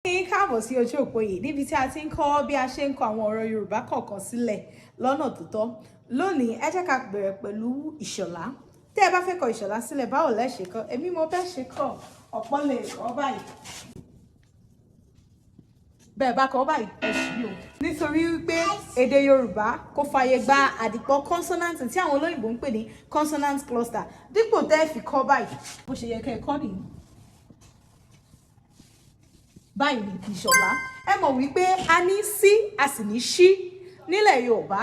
Kí yín káàbọ̀ sí ojú òpó yìí níbi tí a ti ń kọ́ bí a ṣe ń kọ àwọn ọ̀rọ̀ Yorùbá kọ̀ọ̀kan sílẹ̀ lọ́nà tó tọ́. Lónìí, ẹ jẹ́ ká bẹ̀rẹ̀ pẹ̀lú Ìṣọ̀lá. Tẹ́ ẹ bá fẹ́ kọ Ìṣọ̀lá sílẹ̀, báwo lẹ ṣe kọ? Èmi mo bẹ́ ṣe kọ, ọ̀pọ̀ lè kọ báyìí. Bẹ́ẹ̀ bá kọ báyìí, ẹ ṣì o. Nítorí wípé èdè Yorùbá kò fàyè gba àdìpọ̀ consonant tí àwọn olóyìnbó ń pè ní consonant cluster. Dípò tẹ́ ẹ fi kọ báyìí, bó ṣe yẹ kẹ́ ẹ kọ́ nìyí, báyìí ní Ìṣọ̀lá. Ẹ mọ̀ wípé a ní sí, a sì ní ṣí nílẹ̀ Yorùbá.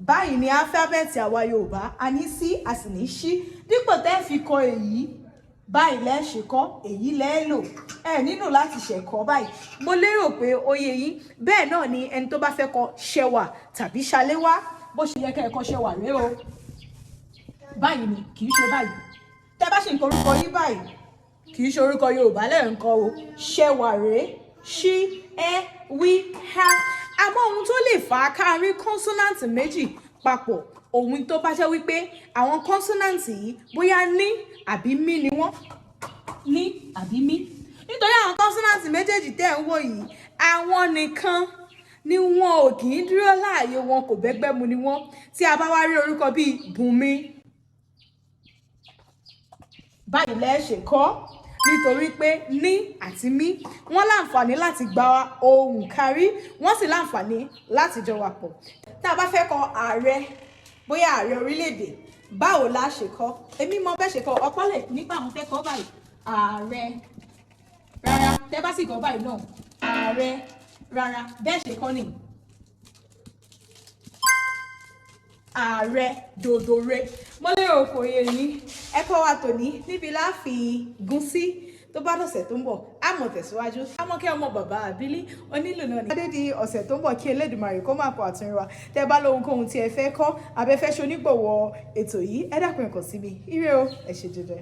Báyìí ní álífábẹ́ẹ̀tì àwa Yorùbá, a ní sí, a sì ní ṣí. Dípò tẹ́ fi kọ èyí, báyìí lẹ́ ṣe kọ́, èyí lẹ́ lò, ẹ nílò láti ṣẹ̀kọ́ báyìí. Mo lérò pé ó yé yín. Bẹ́ẹ̀ náà ni ẹni tó bá fẹ́ kọ ṣẹwà tàbí ṣaléwá, bó ṣe yẹ kẹ́ ẹ kọ ṣẹwà rèé o. Báyìí ni, kì í ṣe báyìí. Tẹ́ bá ṣe nǹkan orúkọ yín báyìí, kì í ṣe orúkọ Yorùbá lẹ́ẹ̀ ń kọ o. Ṣẹwà rèé, ṣí ẹ wí ha. Àmọ́ ohun tó lè fà á ká rí consonant méjì papọ̀, ohun tó bá jẹ́ wípé àwọn consonant yìí bóyá ní àbí mí ni wọ́n, ní àbí mí. Nítorí àwọn consonant méjèèjì tẹ́ ń wò yìí, àwọn nìkan ni wọn ò kì í dúró láàyè wọn, kò bẹ́gbẹ́ mu ni wọ́n. Tí a bá wá rí orúkọ bíi Bùnmi, báyìí lẹ́ ṣe kọ́, nítorí pé ní àti mí, wọ́n láǹfààní láti gba ohùn kárí, wọ́n sì láǹfààní láti jọ wà pọ̀. Tá a bá fẹ́ kọ ààrẹ, bóyá ààrẹ orílẹ̀-èdè, báwo la ṣe kọ́? Èmi mọ bẹ́ẹ̀ ṣe kọ́. Ọ̀pọ̀ lè nípa àwọn fẹ́ kọ́ báyìí, ààrẹ. Rárá, tẹ́ bá sì kọ́ báyìí náà, ààrẹ, rárá, bẹ́ẹ̀ ṣe kọ́ nìyí, ààrẹ dòdòre. Mo lérò kò yé yín. Ẹ̀kọ́ wa tòní níbi láàfi gún sí. Tó bá dọ̀sẹ̀ tó ń bọ̀, á mọ̀ tẹ̀síwájú. Amọ̀kẹ́ ọmọ bàbá àbílí onílù náà ni. Adé di ọ̀sẹ̀ tó ń bọ̀, kí Elédùmarè kó máa kọ àtúnrí wa. Tẹ́ bá lóhunkóhun tí ẹ fẹ́ kọ́, àbẹ́fẹ́ ṣonígbọ̀wọ́ ètò yìí, ẹ dákun, ẹ kàn sí mi. Ire o, ẹ ṣe jẹjẹ.